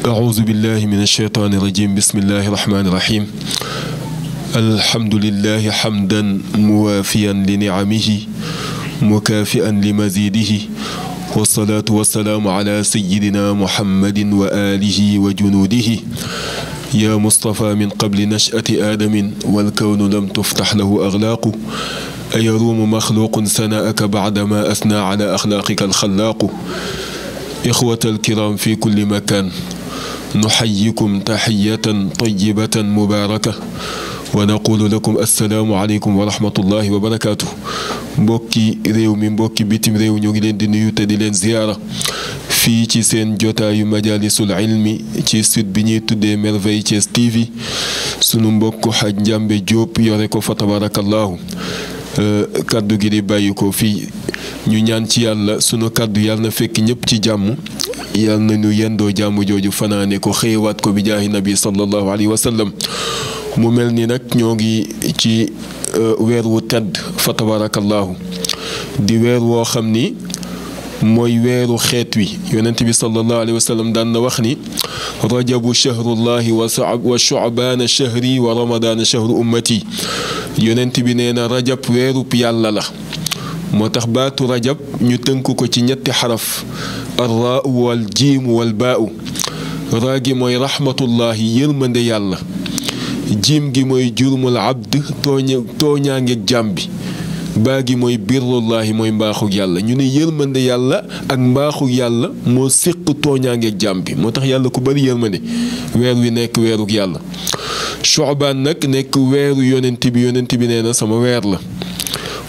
أعوذ بالله من الشيطان الرجيم بسم الله الرحمن الرحيم الحمد لله حمدا موافيا لنعمه مكافئا لمزيده والصلاة والسلام على سيدنا محمد وآله وجنوده يا مصطفى من قبل نشأة آدم والكون لم تفتح له أغلاق أيروم مخلوق سناءك بعدما أثنى على أخلاقك الخلاق إخوة الكرام في كل مكان نحييكم تحية طيبة مباركة ونقول لكم السلام عليكم ورحمة الله وبركاته mbokki réew mi mbokki bitim réew ñu ngi leen di nuyu te di leen ziyaara fii ci seen jotaayu majalisul ilmi ci site bi ñuy tuddee Merveille Thiès TV sunu mbokk Haj Njambe Diop yore ko fa tabarakallahu kaddu gi di bàyyi ko fii ñu ñaan ci yàlla sunu kaddu yàlla na fekk ñëpp ci jàmm yàlla na ñu yendoo jàmm jooju fanaane ko xëyewaat ko bi jaahi nabi sallallahu alayhi wa sallam mu mel ni nag ñoo ngi ci weer wu tedd fa tabarakallahu di weer woo xam ni mooy weeru xeet wi yonent bi sallallahu alayhi wa sallam daan na wax ni rajabu shahrullahi wa shu'baana shahri wa ramadaana shahru ummati yonent bi nee na rajab weerub yàlla la moo tax baatu rajab ñu tënk ko ci ñetti xaraf arraa wal jiim wal baau raa gi mooy rahmatullahi yërmande yàlla jiim gi mooy jurmul abd tooñaangeeg jàmm bi baa gi mooy birrullahi mooy mbaaxug yàlla ñu ne yërmande yàlla ak mbaaxug yàlla moo séq tooñaangeeg jàmm bi moo tax yàlla ku bari yërmande weer wi nekk weerug yàlla Shu'baan nag nekk weeru yonent bi nee na sama weer la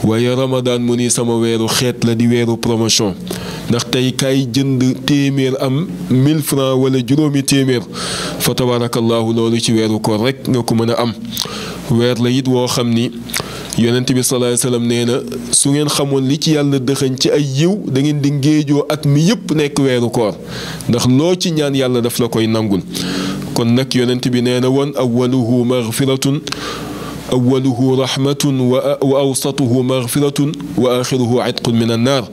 waaye Ramadan mu ni sama weeru xeet la di weeru promotion ndax tey kay jënd téeméer am 1000 francs wala juróomi téeméer fa tabarakallahu loolu ci weeru koor rek nga ko mën a am weer la it woo xam ni yonent bi sallallahu alayhi wasallam nee na su ngeen xamoon li ci yàlla dëxëñ ci ay yiw da ngeen di ngéejoo at mi yépp nekk weeru koor ndax loo ci ñaan yàlla daf la koy nangul kon nag yonent bi nee na woon awwaluhu maghfiratun awwaluhu rahmatun wa awsatuhu maghfiratun wa axiruhu itqun min annaar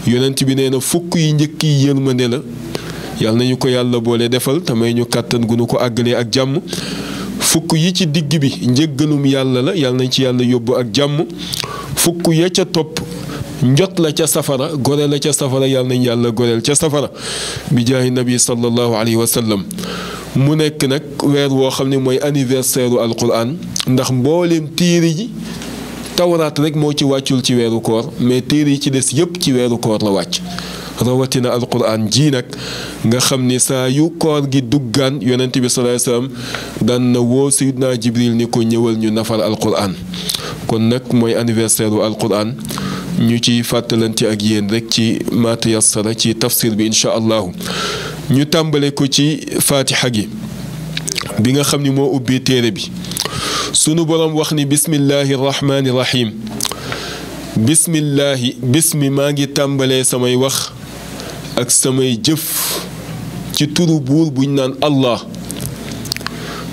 yonent bi nee na fukk yi njëkk yi yërmande la yàlla nañu ko yàlla boole defal te may ñu kàttan gu nu ko àggalee ak jàmm fukk yi ci digg bi njëggalum yàlla la yàlla nañ ci yàlla yóbbu ak jàmm fukk ya ca topp njot la ca safara gore la ca safara yàlla nañ yàlla goreel ca safara bi jaahi nabi sallallahu alayhi wa sallam mu nekk nag weer woo xam ne mooy anniversaire u alquran ndax mbooleem téere yi tawraat rek moo ci wàccul ci weeru koor mais téere yi ci des yépp ci weeru koor la wàcc rawatina alquran ji nag nga xam ni saa yu koor gi duggaan yonent bi sallallahu alayhi wasallam daan na woo Seydina Jibril ni ko ñëwal ñu nafar alquran kon nag mooy anniversaire u alquran ñu ci fàttalante ak yéen rek ci ma tayassara ci tafsir bi incha allahu ñu tàmbale ko ci fatiha gi bi nga xam ni moo ubbi téere bi sunu boroom wax ni bismillahi rahmaani rahim bismillahi bismi maa ngi tàmbalee samay wax ak samay jëf ci turu buur buñ naan allah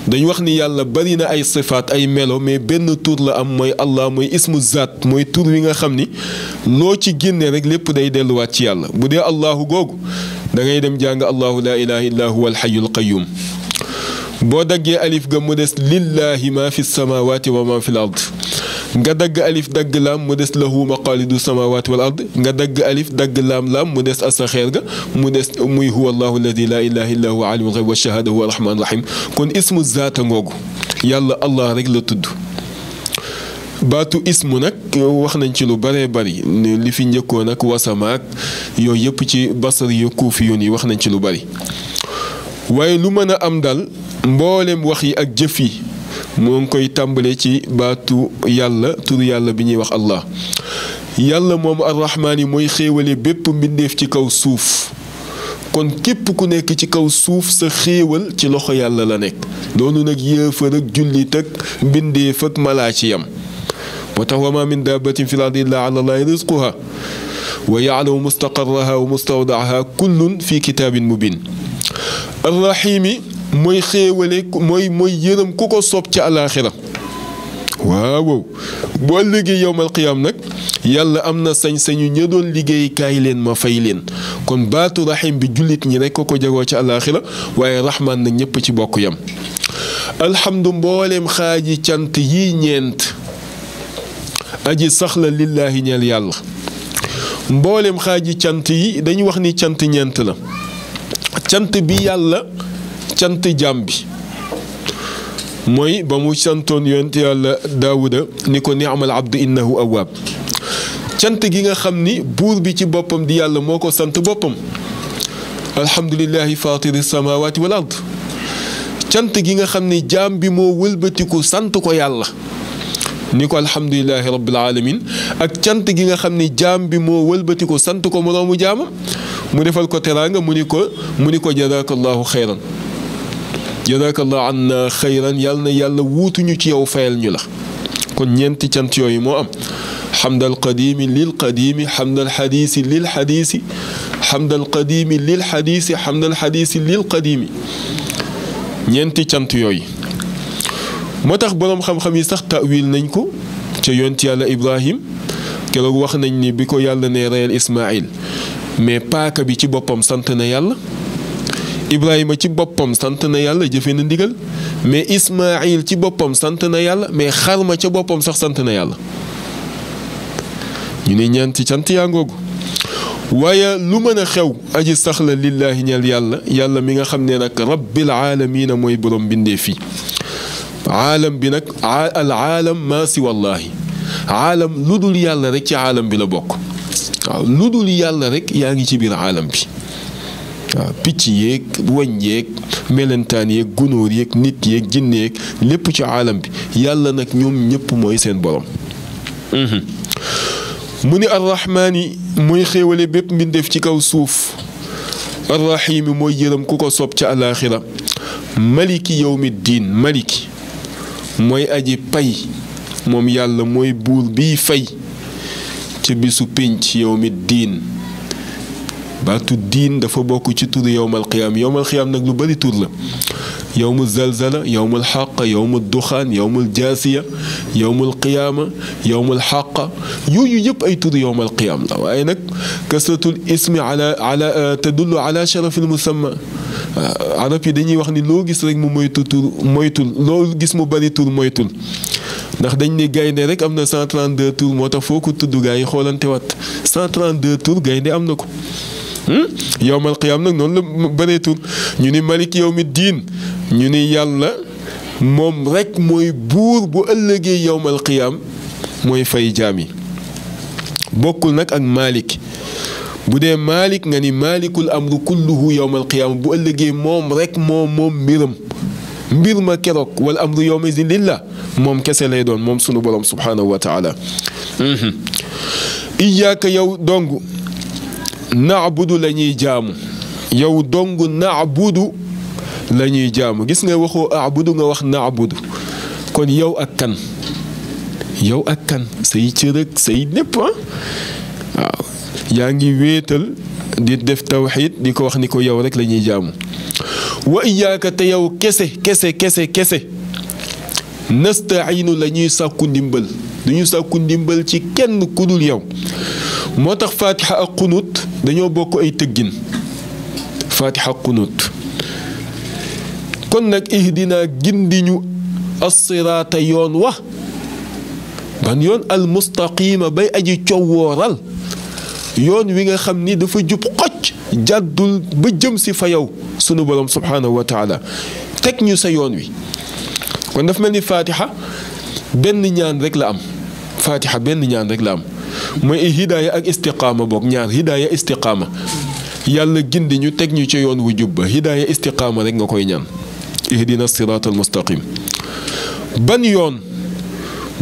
dañ wax ni yàlla bari na ay sifaat ay melo mais benn tur la am mooy allah mooy ismu zaat mooy tur wi nga xam ni loo ci génne rek lépp day delluwaat ci yàlla bu dee allahu googu da ngay dem jàng allahu laa ilaha illa huwa alxayyul qayyum boo daggee alif ga mu des lillahi ma fi samawati wa ma fi l ard nga dagg alif dagg laam mu des lahu maqaalidu samawati wal ard nga dagg alif dagg laam mu des asaxeer ga mu des muy huwa allahu alladi laa ilaha illa huwa alimul ghaybi wa shahada huwa arrahman rahim kon ismu zaata ngoogu yàlla allah rek la tudd baatu ismu nag wax nañ ci lu bare bari li fi njëkkoon ak wasamaak yooyu yëpp ci basar yu kuufi yoon yi wax nañ ci lu bari waaye lu mën a am daal mboolem wax yi ak jëf yi moo ngi koy tàmbale ci baatu yàlla turu yàlla bi ñuy wax allah yàlla moomu arrahmaan yi mooy xéewale bépp mbindeef ci kaw suuf kon képp ku nekk ci kaw suuf sa xéewal ci loxo yàlla la nekk loolu nag yéefar ak jullit ak mbindeef ak malaa ci yam moo tax wa ma min dabbatin fil ardi illa ala allahi rizquha wa ya'lamu mustaqarraha wa mustawda'aha kullun fi kitaabin mubin arrahimi mooy xéewale mooy yërëm ku ko soob ci alaaxira waaw boo liggéey yowmal qiyaam nag yàlla am na sañ-sañu ña doon liggéey kaay leen ma fay leen kon baatu rahim bi jullit ñi rek ko jagoo ci àllaaxira waaye rahmaan nag ñépp ci bokk yam alhamdu mbooleem xaaji cant yi ñeent aji saxla lillaahi ñeel yàlla mbooleem xaaji cant yi dañu wax ni cant ñeent la cant bi yàlla cant jaam bi mooy ba mu santoon yonent yàlla daawuda ni ko ni'mal abdu innahu awwaab cant gi nga xam ni buur bi ci boppam di yàlla moo ko sant boppam alhamdulillahi faatiri samaawaati wal ard cant gi nga xam ni jaam bi moo wëlbatiku sant ko yàlla ni ko alhamdulillahi rabbil alamin ak cant gi nga xam ni jaam bi moo wëlbatiku sant ko moroomu jaamam mu defal ko teraanga mu ni ko jazaakallahu xayran jazaakallahu anna xayran yàlla na yàlla wuutuñu ci yow fayal ñu la kon ñeenti cant yooyu moo am xamdal qadiimi lil qadiimi xamdal xadiisi lil xadiisi xamdal qadiimi lil xadiisi xamdal xadiisi lil qadiimi ñeenti cant yooyu moo tax boroom xam-xam yi sax ta'wil nañ ko ca yonent yàlla Ibrahim keroog wax nañ ni bi ko yàlla ne reyal Ismaïl mais paaka bi ci boppam sant na yàlla Ibrahima ci boppam sant na yàlla jëfe na ndigal mais Ismaïl ci boppam sant na yàlla mais xarma ca boppam sax sant na yàlla ñu ne ñeenti cant yaa ngoogu waaye lu mën a xew aji saxla lillaahi ñeel yàlla mi nga xam ne nag rabbil aalamiina mooy borom bindee fii aalam bi nag al aalam maa si wallaahi aalam lu dul yàlla rek ci aalam bi la bokk waaw lu dul yàlla rek yaa ngi ci biir aalam bi waaw picc yeeg wañ yeeg melentaan yeeg gunóor yeeg nit yeeg jinne yeeg lépp ci aalam bi yàlla nag ñoom ñëpp mooy seen borom mu ni arrahmaani mooy xéewale bépp mbindeef ci kaw suuf arrahiimi mooy yërëm ku ko sob ca alaaxira maliki yawmi diin maliki mooy aji pay moom yàlla mooy buur biy fay ca bisu pénc yawmi diin baatu diin dafa bokk ci tur yowmal qiyaam nag lu bari tur la yowmul zalzala yowmul xaqa yowmul duxaan yowmul jaasiya yowmul qiyaama yowmul xaqa yooyu yëpp ay tur yowmal qiyaam la waaye nag kasratul ismi ala tadullu ala sharafil musamma arab yi dañuy wax ni loo gis rek mu moytu tur moytul loo gis mu bari tur moytul ndax dañ ne gaynde rek am na 132 tur moo tax foo ko tudd gaa yi xoolante wat 132 tur gaynde am na ko yowmal qiyaam nag noonu la bëree tur ñu ni malik yawmi diin ñu ni yàlla moom rek mooy buur bu ëllëgee yowmal qiyaam mooy fay jaam yi bokkul nag ak malik bu dee malik nga ni malikul amru kulluhu yowmal qiyaam bu ëllëgee moom rek moom mbiram mbir ma keroog wal amru yawma izin lillah moom kese lay doon moom sunu borom subhanahu wa taala iyaaka yow dong naabudu la ñuy jaamu yow dong naabudu la ñuy jaamu gis nga waxoo abudu nga wax naabudu kon yow ak kan say cër ak say lépp waaw yaa ngi wéetal di def tawxiid di ko wax ni ko yow rek la ñuy jaamu wa iyaaka te yow kese nasta'iinu la ñuy sàkku ndimbal duñu sàkku ndimbal ci kenn ku dul yow moo tax fatiha ak qunut dañoo bokk ay tëggin fatiha ak qunut kon nag ihdina gindiñu as-siraata yoon wa ban yoon al-mustaqiima bay aji coowooral yoon wi nga xam ni dafa jub xocc jàddul ba jëm si fa yow sunu borom subhaanahu wa taala teg ñu sa yoon wi kon dafa mel ni fatiha benn ñaan rek la am fatiha benn ñaan rek la am mooy hidaaya ak istiqaama boog ñaar hidaaya istiqaama yàlla gindi ñu teg ñu ci yoon wu jub ba hidaaya istiqaama rek nga koy ñaan ihdina siraat al mustaqim ban yoon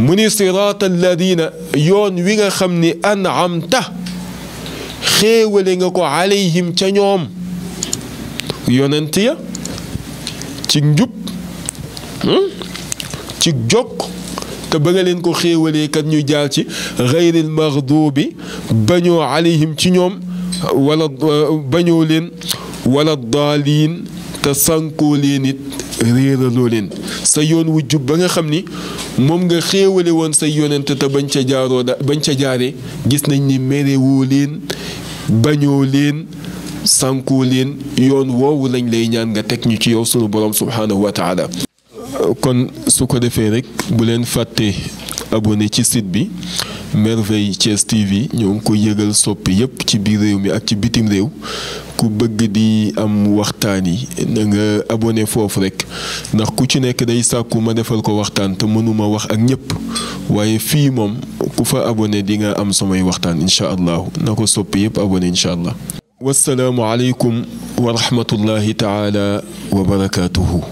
mu ni siraat alladina yoon wi nga xam ni an'amta xéewale nga ko alayhim ca ñoom yonent ya ci njub ci jokk te ba nga leen ko xéewalee kat ñu jaar ci gayril maxduubi bañoo alayhim ci ñoom wala bañoo leen wala daaliin te sànkoo leen it réeraloo leen sa yoon wu jub ba nga xam ni moom nga xéewale woon say yonent te bañ ca jaare gis nañ ni merewoo leen bañoo leen sànkoo leen yoon woowu lañ lay ñaan nga teg ñu ci yow sunu borom subhaanahu wa taala. kon su ko defee rek bu leen fàtte abonné ci site bi Merveille Thiès TV ñoo ngi ko yëgal soppi yépp ci biir réew mi ak ci bitim réew ku bëgg di am waxtaan yi na nga abonné foofu rek ndax ku ci nekk day sàkku ma defal ko waxtaan te mënuma wax ak ñépp waaye fii moom ku fa abonné di nga am samay waxtaan incha allah na ko soppi yépp abonné incha allah. wassalaamu aleykum wa rahmatullahi taala wa barakaatuhu.